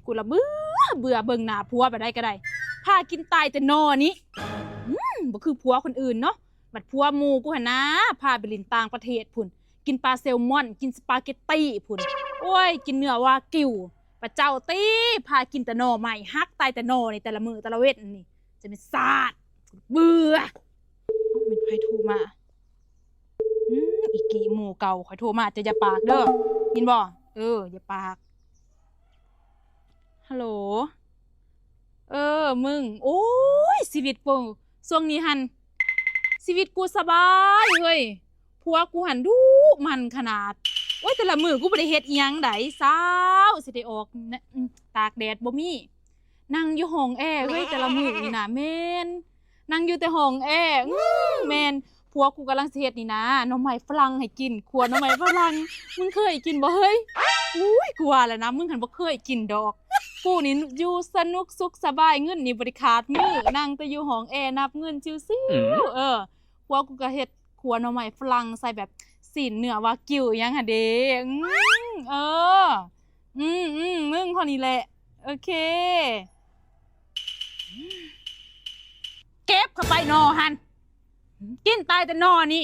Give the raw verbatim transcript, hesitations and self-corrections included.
กูละเบื่อเบื่อเบิ่งหน้าผัวไปได้ก็ได้ พากินตายแต่หน่อนี้ อืม บ่คือผัวคนอื่นเนาะ บัดผัวหมู่กูหั่นนะ พาไปเล่นต่างประเทศพุ้น กินปลาแซลมอน กินสปาเกตตี้พุ้น โอ้ย กินเนื้อวากิว ปะเจ้าตี้ พากินแต่หน่อไม้ หักตายแต่หน่อนี่ แต่ละมื้อแต่ละเว็นนี่ จะเป็นซาด เบื่อ เอ้า แม่นไผโทรมา อืม อีกี่หมู่เก่า ข้อยโทรมา เจ้าอย่าปากเด้อ ยินบ่ เออ อย่าปาก ฮัลโหล เออ มึง โอ้ย ชีวิตกู ช่วงนี้หั่น ชีวิตกูสบายเฮ้ย ผัวกูหั่นดุมันขนาด โอ้ย แต่ละมื้อกูบ่ได้เฮ็ดอิหยังใด เช้าสิได้ออกนะ อืม ตากแดดบ่มี นั่งอยู่ห้องแอร์เฮ้ย แต่ละมื้อนี่นะ แม่น นั่งอยู่แต่ห้องแอร์ อื้อ แม่น ผัวกูกำลังสิเฮ็ดนี่นะ หน่อไม้ฝรั่งให้กิน คั่วหน่อไม้ฝรั่ง มึงเคยกินบ่เฮ้ย อุ้ย กูว่าแล้วนะ มึงหั่นบ่เคยกินดอก กูนี่อยู่สนุกสุขสบาย เงินนี่บ่ได้ขาดมื้อ นั่งแต่อยู่ห้องแอร์นับเงินชิวๆ อืม เออ ผัวกูก็เฮ็ดคั่วหน่อไม้ฝรั่งใส่แบบซี้นเนื้อวากิวอิหยังหั่นเด้ อืม เออ อืม อืม มึงเท่านี้แหละ โอเค เก็บเข้าไปหน่อหั่น กินตายแต่หน่อนี่